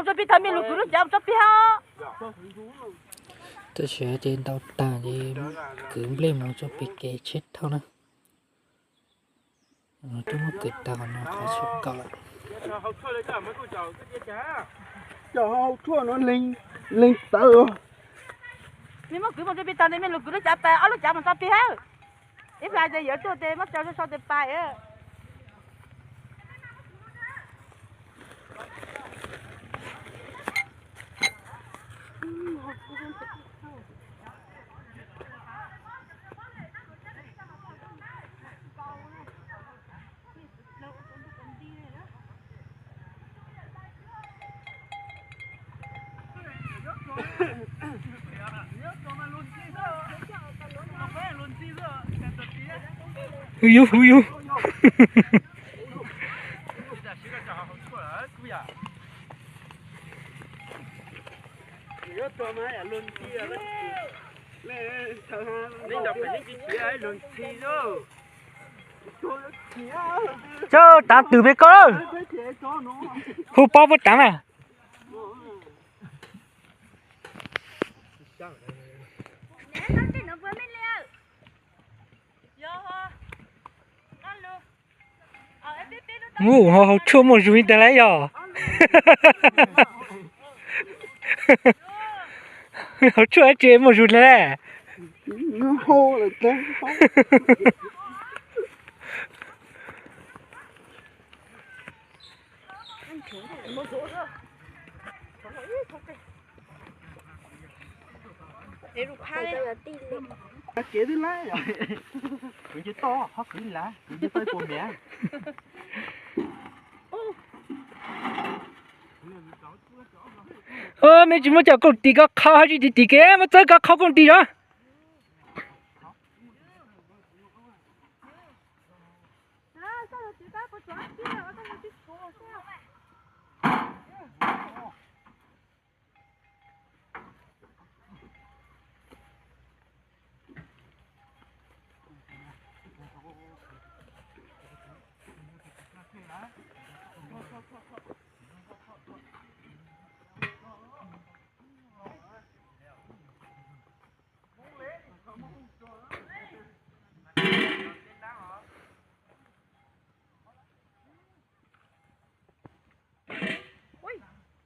Tso pig tag, mej lug kwv lub cav tso pig hab. Tab sis ces ntaus tag ces kwv nplej mus tso pig kev tsheb thauj na. Twb muab kwv tag qhov no qhov tsis kaum lawm. Cov hau tshuaj no leeg tawv. Mej muab kwv mus tso pig tag, mej lug kwv lub cav pas, ob lub cav mus tso pig hab. Ib plag ces yuav tuaj tes muab tso so tes pas. Hu yug, hu yug. Tso taav twm pem koj lawm. Hu paub puab taav na. Mus hauv tshuaj muaj zug li ntawd lawm yog. Hauv tshuaj dab tsi muaj zug li lawm. Mej tsis muab cov kooj tis koj qhau hab tsis tim tim kev muab txawb koj qhau kooj tis zog.